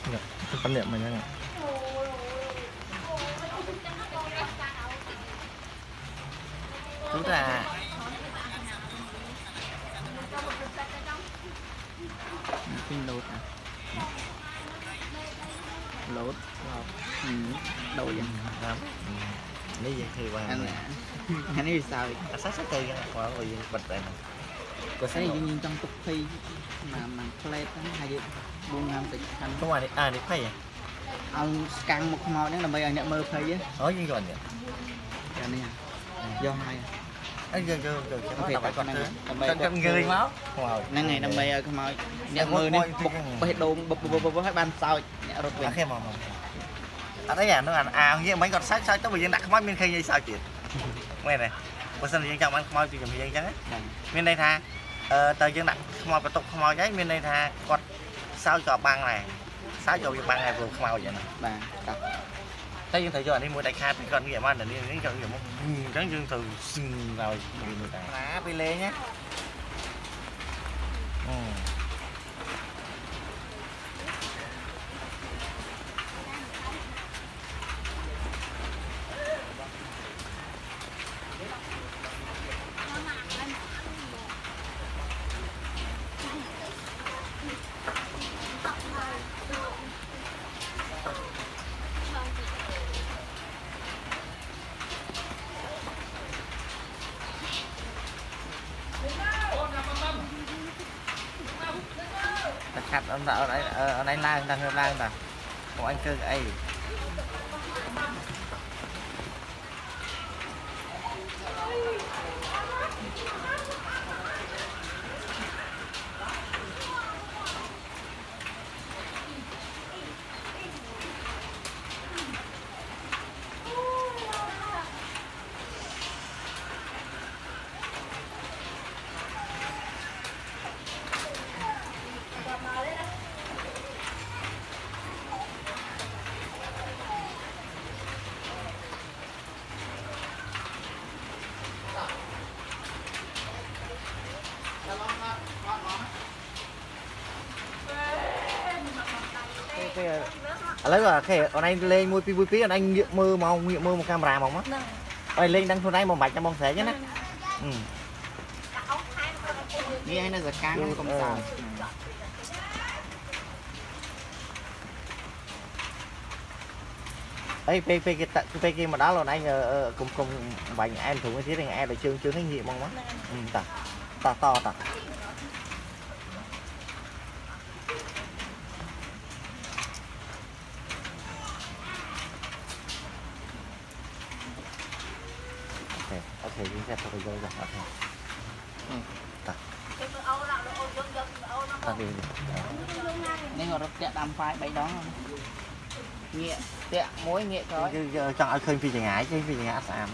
ប៉ុណ្ណេះមិញហ្នឹងទូតា ពេញលោតលោតដូចយ៉ាង នេះយើងធ្វើបាន អានេះវាសើច អាសាសទៅយ៉ាងគាត់ឲ្យយើងបិទតែហ្នឹង បើស្អីយើងចង់ទុកភ័យមួយផ្លេតហ្នឹងហើយយើង4ងាំតិចខាន់ ទៅអានេះអានេះភ័យ ឲ្យស្កាំងមកខ្មោចហ្នឹងដើម្បីឲ្យអ្នកមើលភ័យ អូយើងយកនេះ អានេះយកហើយ អីយើងយកយកដើម្បីគាត់ធ្វើដើម្បីគាត់ងើយមក ខ្មោចហ្នឹងហើយដើម្បីឲ្យខ្មោចអ្នកមើលនេះបុកបេះដូងបុកបុកបុកឲ្យបានសោចអ្នករត់វិញ អូខេមកមកអត់អីអានោះអាអាងាកមិញគាត់សើចសើចទៅបើយើងដាក់ខ្មោចមានឃើញអីសើចទៀតមែនទេបើសិនជាយើងចង់បានខ្មោចពីចំហៀងអញ្ចឹងមានន័យថាអឺតើយើងដាក់ខ្មោចបន្ទុកខ្មោចហើយមានន័យថាគាត់សើចក៏បាំងដែរសើចក៏វាបាំងដែរព្រោះខ្មោចអញ្ចឹង បាទតោះ តែយើងត្រូវយកអានេះមួយដាច់ខាតពីគាត់ងាកមកដល់នេះគាត់ងាកមកអញ្ចឹងយើងត្រូវសឹងឲ្យមួយតាណាពេលលេងណាអឺខាត់អនអនឯងឡើងតាឡើងតាពួកអញគឺអីឥឡូវអូខេអូនឯងលេង1 2 1 2អូនឯងងាកមើលមកងាកមើលមកកាមេរ៉ាមកមកអូនលេងដឹងខ្លួនឯងមកមិនបាច់ចាំបងស្រែកទេណា នេះឯងនៅសកាំងកុំសើច អីពេលពេលគេពេលគេមកដល់អូនឯងគុំគុំបាញ់អែនទ្រូងទៀតអែនដល់ជើងជើងនេះងាកមកមកតតតតតអូខេយើងចាប់ទៅយកយកអត់ទេតាតានេះ នេះរត់តាក់ដាំហ្វាយ3ដងងាកតាក់មួយងាកក្រោយ យើងចង់ឲ្យឃើញពីចងាយឃើញពីចងាយអត់ស្អាត